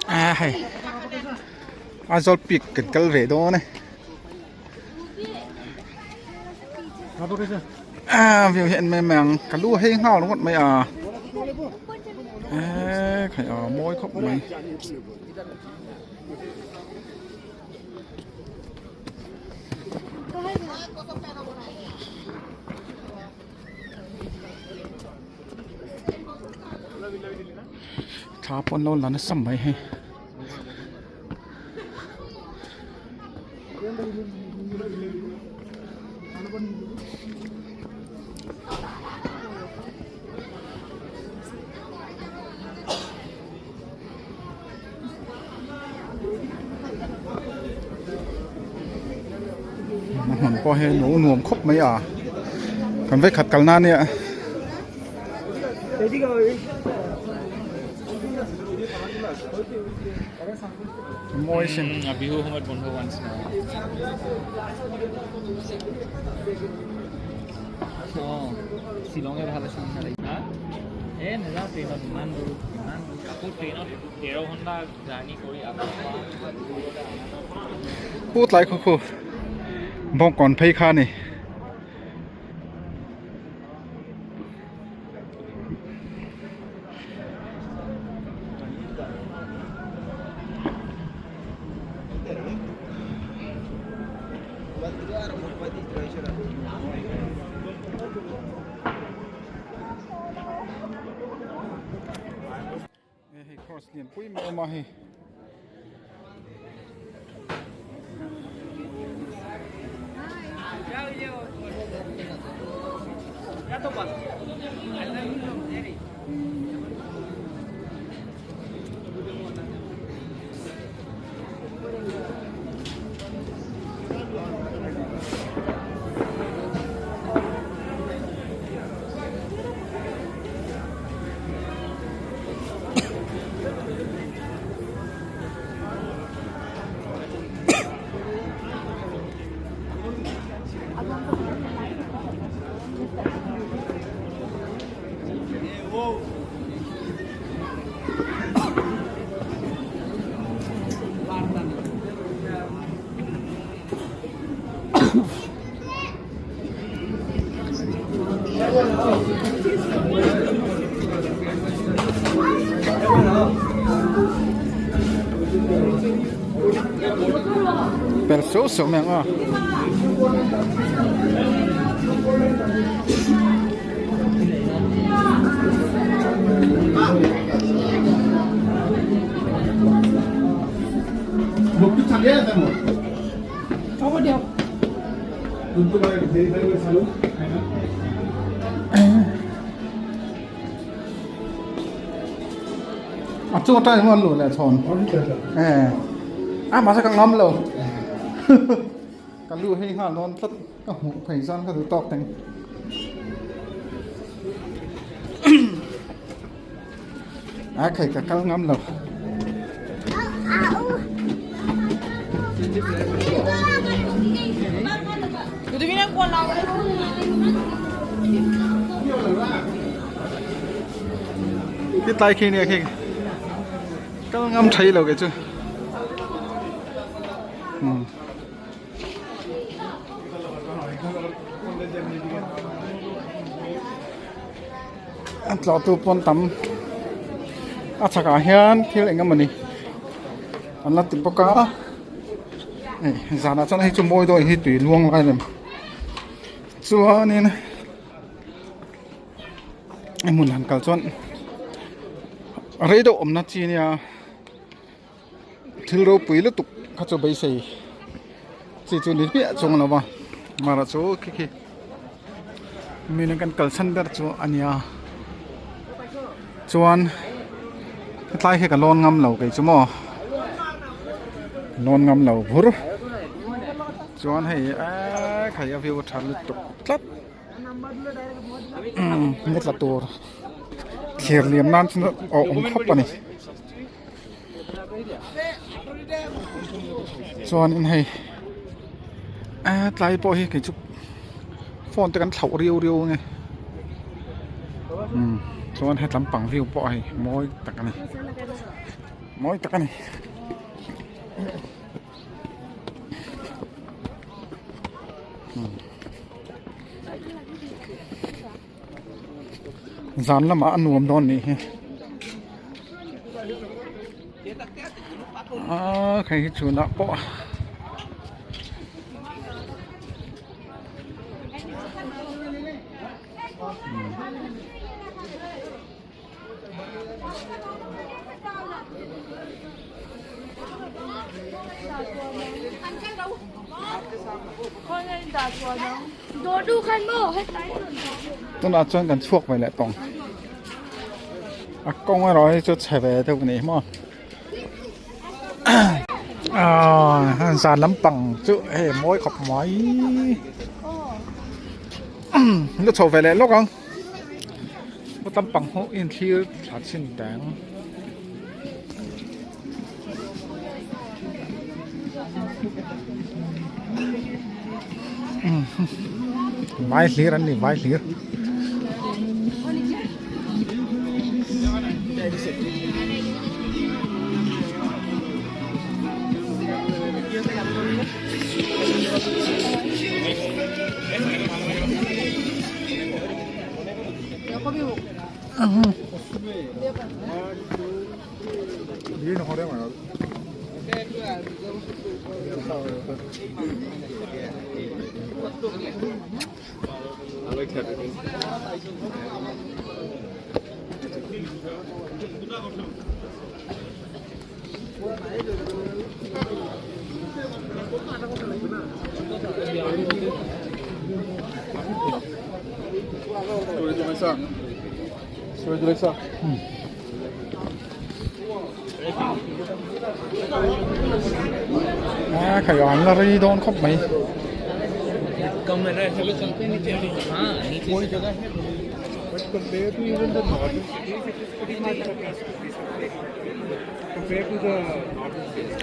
A hei Aizawl peak kan kal ve dawn e a view hi en mai mai ang ka lu hei nghal ringawt mai a eee khai a mawi khawp mai. Thla pawh an lo la nasa mai hei. A hmun pawh hi a nuam khawp mai a kan vekhat kal na nia. Mawi sin. Bihu সময়ত বন্ধ হোৱা নিচিনা অঁ শ্বিলঙে ভাল আছিল নিচিনা লাগিছে হা এই নাযাওঁ ট্ৰেইনত ইমান দূৰ ইমান দূৰ আকৌ ট্ৰেইনত 13 ঘণ্টা জাৰ্ণি কৰি আকৌ Khu tlai khu khu bawngkawn phei kha a ni. Hei cross lian pui mai a awm a hei. Per seuh seuh mai ang a. A chu atang hian an luh leh chhawn eh a mahse ka ngam lo ka lu hei nghal dawn tlat ka hmuh phei chuan ka duh tawk teng a khai ka kal ngam lo. Cái tay khi này khi kal ngam thei lo cái chu. A tlawh tu pawn tam a chhakah hian thil eng emawni an la ti bawk a hei zanah chuan hei chu mawi dawn hi tui luang lai lem chuanin a hmun han kal chuan rei deuh awmna chi ania. Thil ropui lutuk kha chu beisei chi chu ni hmiah chuang lo va mara chu khi khi mine kan kalsan ber chu a nia chuan hetlai hi ka lawn ngam lo kei chu maw lawn ngam lo bur chuan hei eee khai a view a tha lutuk tlat umm tla tur thlir liam nan chuan a awm khawp a ni. Chuanin hei eh tlai pawh hi kei chu phone te kan thlauh riau riau ange umm chuan hetlam pang view pawh hei mawi tak a ni. Mawi tak a ni. Zan lamah a nuam dawn nih hi. Aaa hei hi chhunah pawh. Tunah chuan kan chhuak ve leh tawng a kawng erawh hi chu chhe ve deuh a ni maw aaa zan lampang chu hei mawi khawp mai la chho ve leh lawk ang. Khaw lampang ho in thlir thla chhin teng. Vai hlir an ni vai hlir. A khai an la rei dawn khawp mai.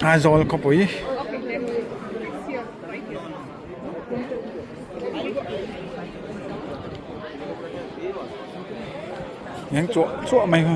Aizawl khawpui. Eng chuah chuah mai kha.